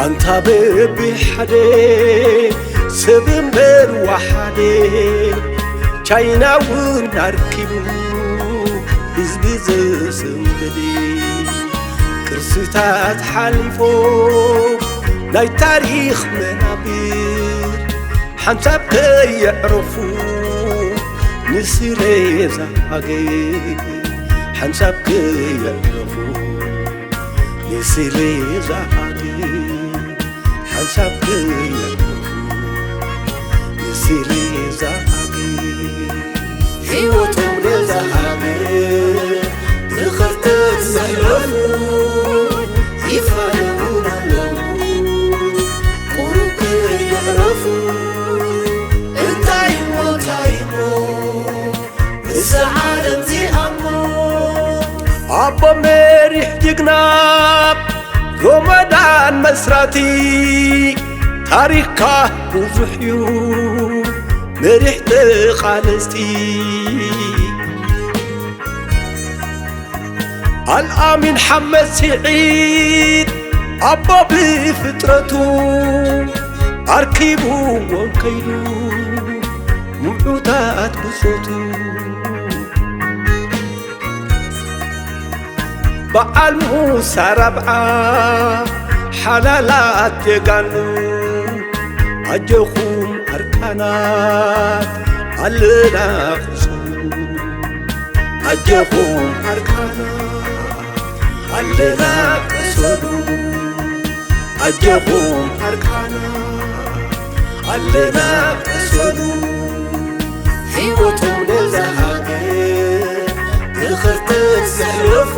እንታ በብሓደ ሰብ እምበር ወሓደ፣ ቻይና እውን ኣርኪቡ ህዝቢ ዘሰንበደ። ቅርስታት ሓሊፎም ናይ ታሪኽ መናብር ሓንሳብ ከየዕረፉ ንስለ እዛ ሃገር ሓንሳብ ከየዕረፉ ንስለ እዛ ሃገር ሓንሳብ ከየዕረፉ ንስለ እዛ ሃገር ህይወቶም ነዛ ሃገር ብኸርተት ዘሕለፉ ይፋለሙን ኣለዉ ቁሩብ ከየዕረፉ እንታይ እሞ እንታይ እሞ እዛ ዓለም እዚኣ እሞ ኣቦ መሪሕ ጅግና ሮመዳን መስራቲ ታሪኽካ ብዙሕ እዩ መሪሕ ተቓለስቲ ኣልኣሚን ሓመድ ስዒድ ኣቦ ብፍጥረቱ ኣርኪብዎም ከይዱ ምዑታት ብጾቱ በዓል ሙሳ ራብዓ ሓላላት ጀጋኑ ኣጆኹም ኣርካናት ኣለና ቅሰኑ ኣጆኹም ኣርካናት ኣለና ቅሰኑ ኣጆኹም ኣርካናት ኣለና ቅሰኑ ህይወቶም ነዛ ሃገር ብኸርተት ዘሕለፉ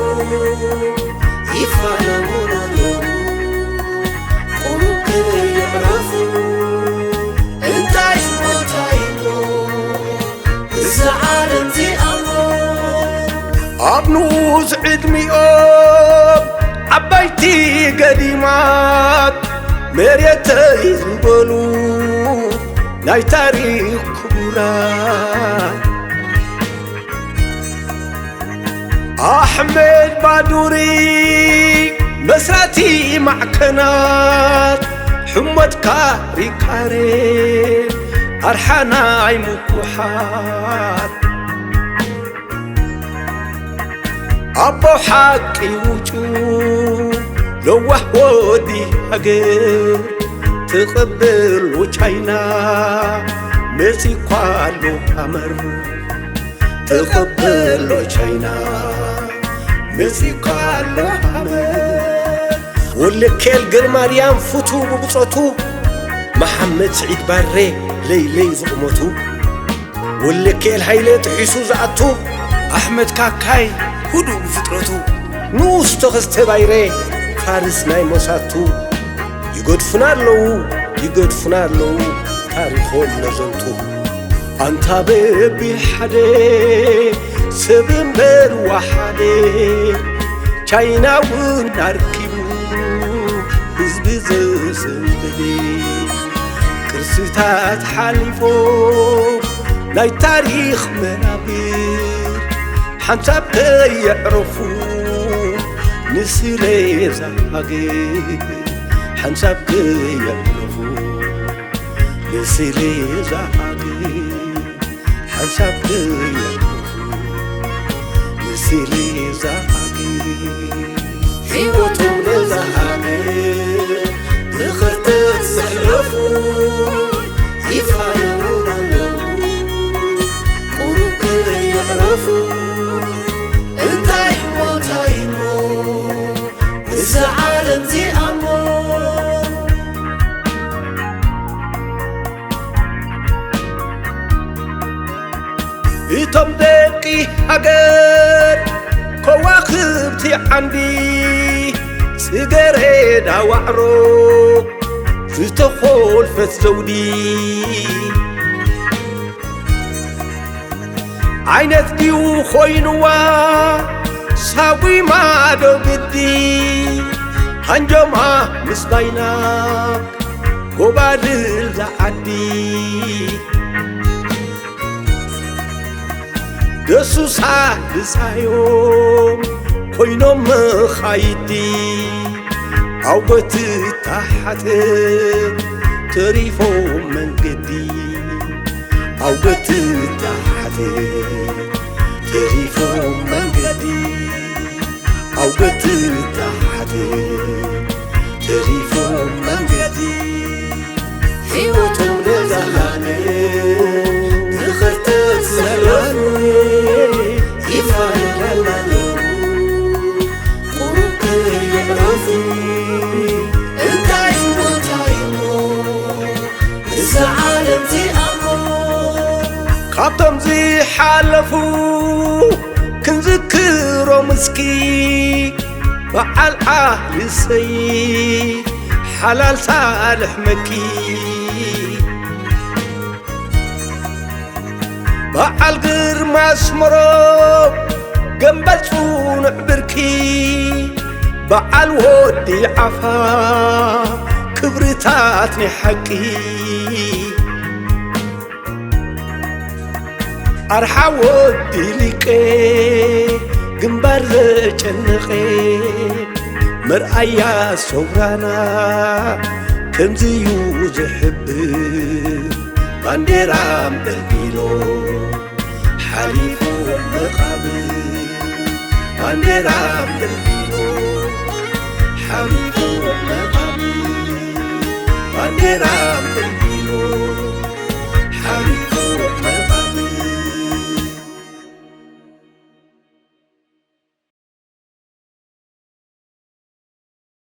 ይፋለሙን ኣለዉ ቁሩብ ከየዕረፉ እንታይ እሞ እንታይ እሞ እዛ ዓለም እዚኣ እሞ ኣብ ንኡስ ዕድሚኦም ዓባይቲ ገዲማት መሬተይ ዝበሉ ናይ ታሪኽ ክቡራት ኣሕመድ ባዱሪ መስራቲ ማዕከናት ሕሞት ካሪካሬ ኣርሓናይ ምኩሓት ኣቦ ሓቂ ውጩ ለዋህ ወዲ ሃገር ትቕበሎ ቻይና መጺኳ ኣሎ ኣመር ትቕበሎ ቻይና መጺኳ ኣሎ ኣመር ወለኬል ገርማርያም ፍቱ ብብጾቱ መሓመድ ስዒድ ባሬ ለይለይ ዝቕመቱ ወለኬል ሃይለ ጥሒሱ ዝኣቱ ኣሕመድ ካካይ ህዱእ ብፍጥረቱ ንኡስ ተኸስተ ባይረ ፋርስ ናይ መሳቱ ይገድፉና ኣለዉ ይገድፉና ኣለዉ ታሪኾም ነዘንቱ ኣንታ በቢ ሓደ ሰብ እምበር ወሓደ ቻይና እውን ኣርኪቡ ህዝቢ ዘሰንበደ ቅርስታት ሓሊፎም ናይ ታሪኽ መናብር ሓንሳብ ከየዕረፉ ንስለ እዛ ሃገር ሓንሳብ ከየዕረፉ ንስለ እዛ ሃገር ሓንሳብ ከየዕረፉ ንስለ እዛ ሃገር ህይወቶም ነዛ ሃገር ብኸርተት ዘሕለፉ ይፋለሙን ኣለዉ ቁሩብ ከየዕረፉ እንታይ እሞ እንታይ እሞ እዛ ዓለም እዚኣ እሞ እቶም ደቂ ሃገር ከዋኽብቲ ዓንዲ ጽገረዳ ዋዕሮ ዝተኾልፈት ዘውዲ ዓይነት ድዩ ኮይንዋ ሳጒማ ዶ ግዲ ሃንጆማ ምስ ባይና ጎባልል ዝዓዲ ደሱሳ ድሳዮም ኮይኖም መኻይዲ ኣውገት ታሓተ ተሪፎም መንገዲ ኣውገት ታሓተ ተሪፎም መንገዲ ኣውገት ታሓተ ተሪፎም መንገዲ ህይወቶም ነዛላለ ዝኸርተት ዘላሉ ይፋይዳላሉ ቁሩብ ከየዕረፉ እንታይ እሞ እንታይ እሞ እዛ ዓለም ዚኣሞ ካብቶም ዝሓለፉ ክንዝክሮም እስኪ በዓል ዓሊ ሰይድ ሓላል ሳልሕ መኪ በዓል ግርማ ኣስመሮም ገምባል ጽኑዕ ብርኪ በዓል ወዲ ዓፋ ክብርታት ናይ ሓቂ ኣርሓ ወዲ ሊቄ ግንባር ዘጨነቐ መርኣያ ሰውራና ከምዚዩ ዝሕብር ባንዴራ ኣንበልቢሎ ሓሊፉ መቓብር ባንዴራ ኣንበልቢሎ ሓሊፉ መቓብር ባንዴራ